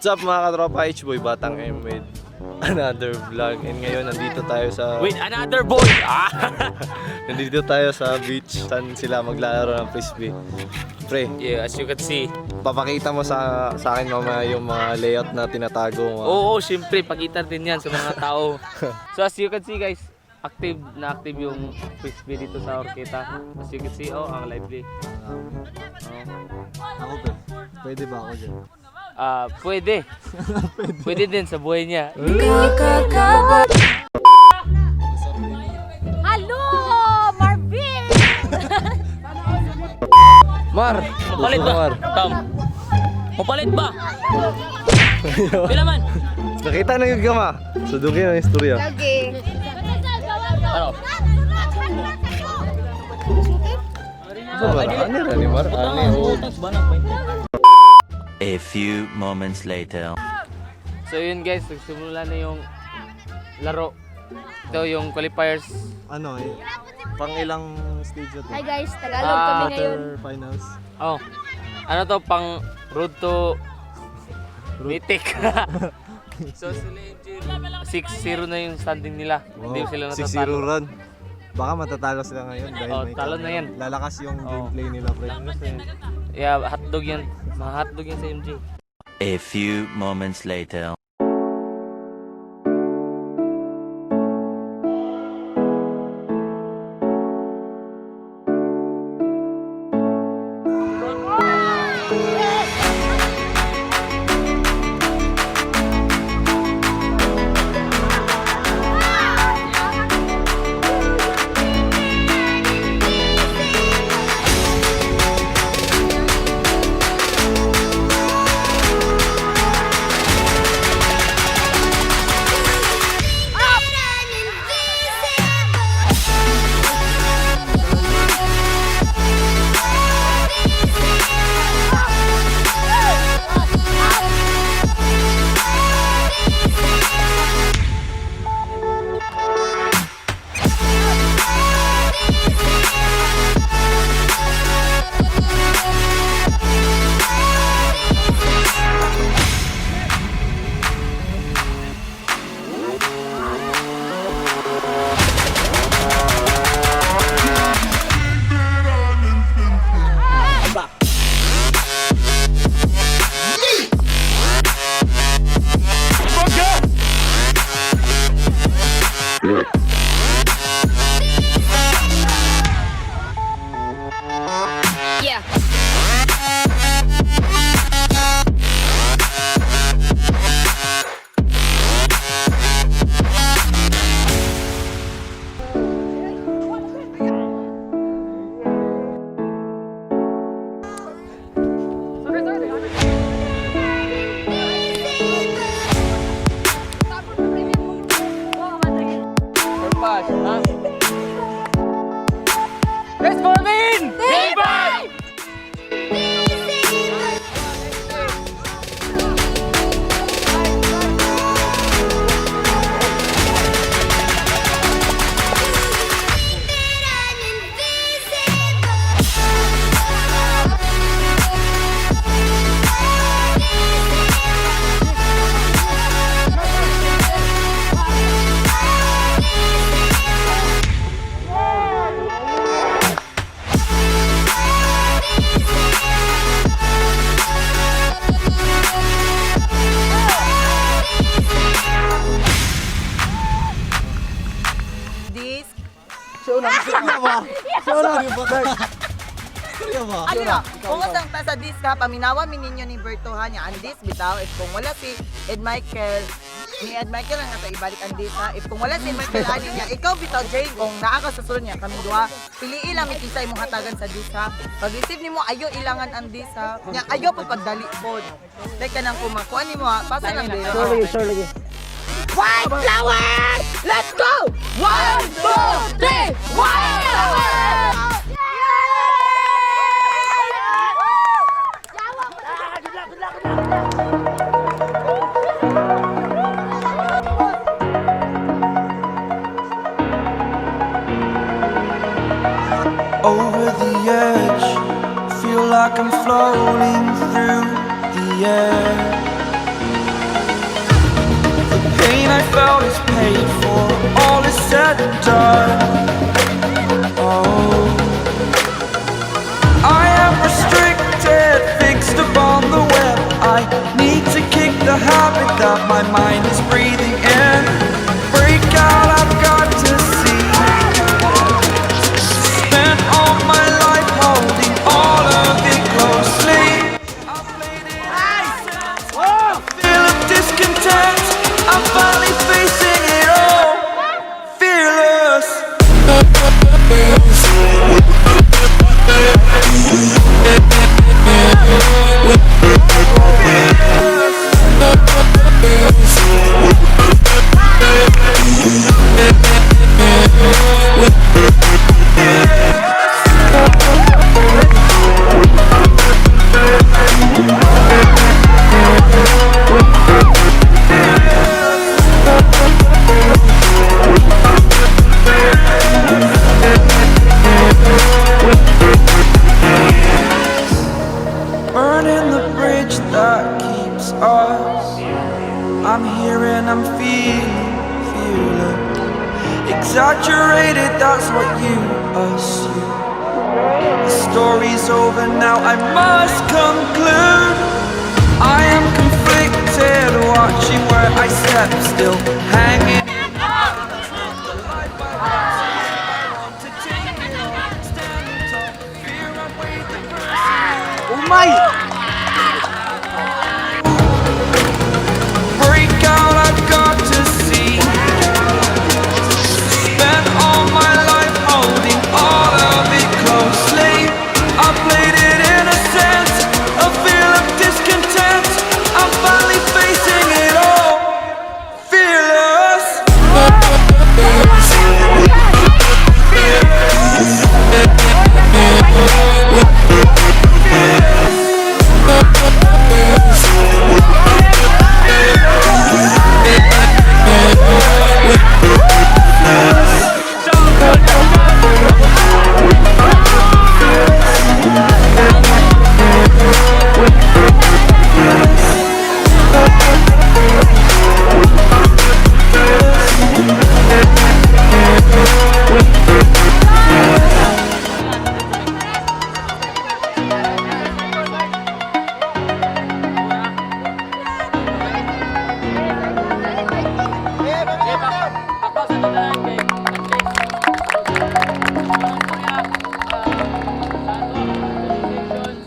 What's up, mga katropa? H-Boy Batang M with another vlog. And ngayon nandito tayo sa With another boy! Ah! Nandito tayo sa beach saan sila maglalaro ng frisbee. Pre, Yeah, as you can see. Papakita mo sa akin mamaya yung mga layout na tinatago mo. Oo, siyempre, pakita din yan sa mga tao. So as you can see, guys, active na active yung frisbee dito sa Horqueta. As you can see, oh, ang lively. Oh. Ako pre, pwede ba ako dyan? Ah, pwede. Pwede din sa buhay niya. Hello, Marvin! Mar! Mapalit ba? Mar. Tom. Mapalit ba? Pila man? Nakita na yung gama. So doon kayo ng istorya. Lagi. Ano? Ano ba? Ano ra ni Mar? Ano oh. A few moments later. So yun guys, nagsimula na yung laro. Ito yung qualifiers. Ano eh? Pang ilang stage na to? Hi guys, Tagalog kami ngayon. Finals. Oh. Ano to, pang road to Mythic. So sila yung 6-0 na yung standing nila. Hindi sila 6-0 natatalo. run. Baka matatalo sila ngayon dahil Oh, may talo na yan. Lalakas yung Oh. gameplay nila, pre. Yeah, hotdog yan. Mga hotdog yan sa MJ. A few moments later. Yeah. Pass, ha? Let's go win! This. Istorya ba? Ano na? Kung usang ta sa disc ha, paminawa mi ninyo ni Berto ha niya. Ang disc bitaw, if kung wala si Ed Michael, ni Ed Michael ang ato ibalik ang disc ha. If kung wala si Ed Michael ani niya, ikaw bitaw Jane, kung naa ka sa sulod niya, kaming duha, piliin lang mi kinsa imong hatagan sa disc ha. Pag receive nimo ayo ilangan ang disc ha. Nya ayo pa pagdali pod. Like kanang kung makuha nimo ha, pasa lang dito. Sorry, sorry. White flower! Let's go! One, two, three! White flower! Over the edge. Feel like I'm floating through the air. that my mind is breathing in. Break out, I've got to see. Spent all my life holding all of it closely. I played it innocent. Feel of discontent. I'm finally facing it all. Fearless. Burning the bridge that keeps us. I'm here and I'm feeling fearless. Exaggerated, that's what you assume. The story's over now, I must conclude. I am conflicted, watching where I step still, hanging. The life I want, I want to take it all. Standing tall, fear outweighed the person. Break out, I've got to see. Spent all my life holding all of it closely. I played it innocent, a feel of discontent. I'm finally facing it all, fearless.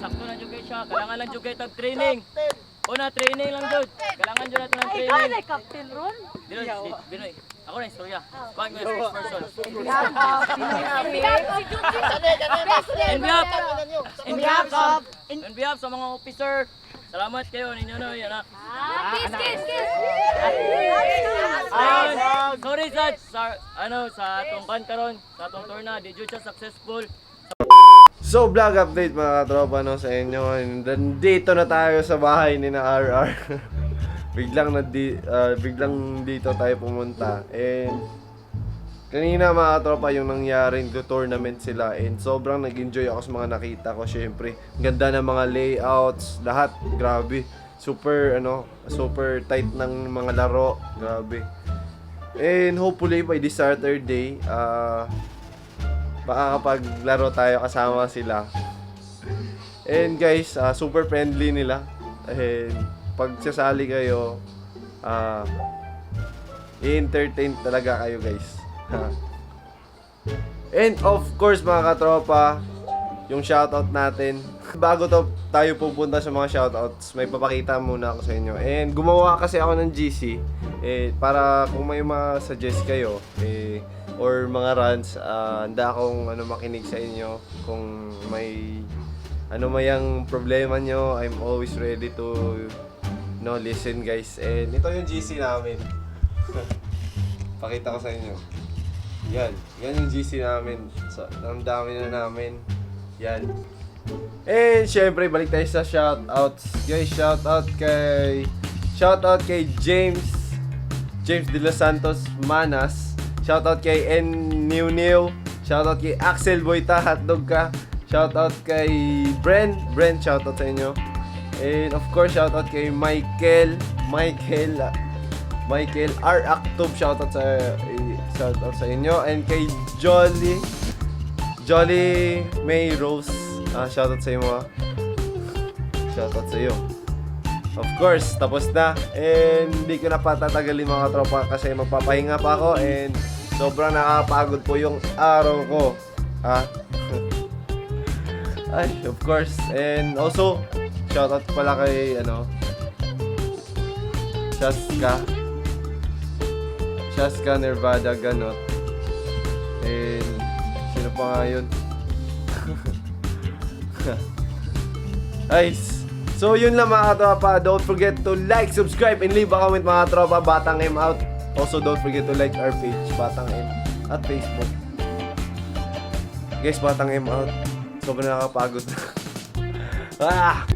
Sakto na jud kay siya. Kailangan lang jud kay tag training. Una, training lang jud. Kailangan jud nato ng Ay, ikaw training. na captain ron. Dinoy, Dinoy. Ako na istorya. Kuan ko yung person. Si In behalf, in behalf, sa, in behalf sa mga officer, salamat kayo ninyo no, yan ah. Kiss, kiss, kiss. Ayun, sorry sa ano sa atong kan karon, sa atong torna, di jud siya successful. So, vlog update mga katropa no, sa inyo. And nandito na tayo sa bahay ni na RR. Biglang dito tayo pumunta. And kanina mga katropa yung nangyari the tournament sila and sobrang nag-enjoy ako sa mga nakita ko syempre. Ang ganda ng mga layouts, lahat, grabe. Super ano, super tight ng mga laro, grabe. And hopefully by this Saturday, baka kapag laro tayo kasama sila. And guys, super friendly nila. And pag sasali kayo, i-entertain talaga kayo guys. Ha. And of course mga katropa, yung shoutout natin. Bago to tayo pupunta sa mga shoutouts, may papakita muna ako sa inyo. And gumawa kasi ako ng GC eh, para kung may mga suggest kayo eh, or mga runs, handa akong ano, makinig sa inyo kung may ano may ang problema nyo, I'm always ready to no listen guys. And ito yung GC namin. Pakita ko sa inyo. Yan. Yan yung GC namin. So, ang dami na namin. Yan. And syempre, balik tayo sa shoutouts. Guys, shoutout kay James James De Los Santos Manas. Shoutout kay N New New. Shoutout kay Axel Boyta, hotdog ka. Shoutout kay Bren. Bren, shoutout sa inyo. And of course, shoutout kay Michael. Michael Michael R. Actub, shoutout sa inyo. And kay Jolly Jolly May Rose. Shoutout sa iyo. Shoutout sa iyo. Of course, tapos na. And hindi ko na patatagalin, mga tropa, kasi magpapahinga pa ako and sobrang nakakapagod po yung araw ko. Ha? Ay, of course. And also, shoutout pala kay ano, Shaska. Shaska Nervada Ganot. And sino pa nga yun? Ay, so yun lang, mga tropa. Don't forget to like, subscribe, and leave a comment, mga tropa. Batang M out. Also, don't forget to like our page, Batang M, at Facebook. Guys, Batang M out. Sobrang nakakapagod. Ah!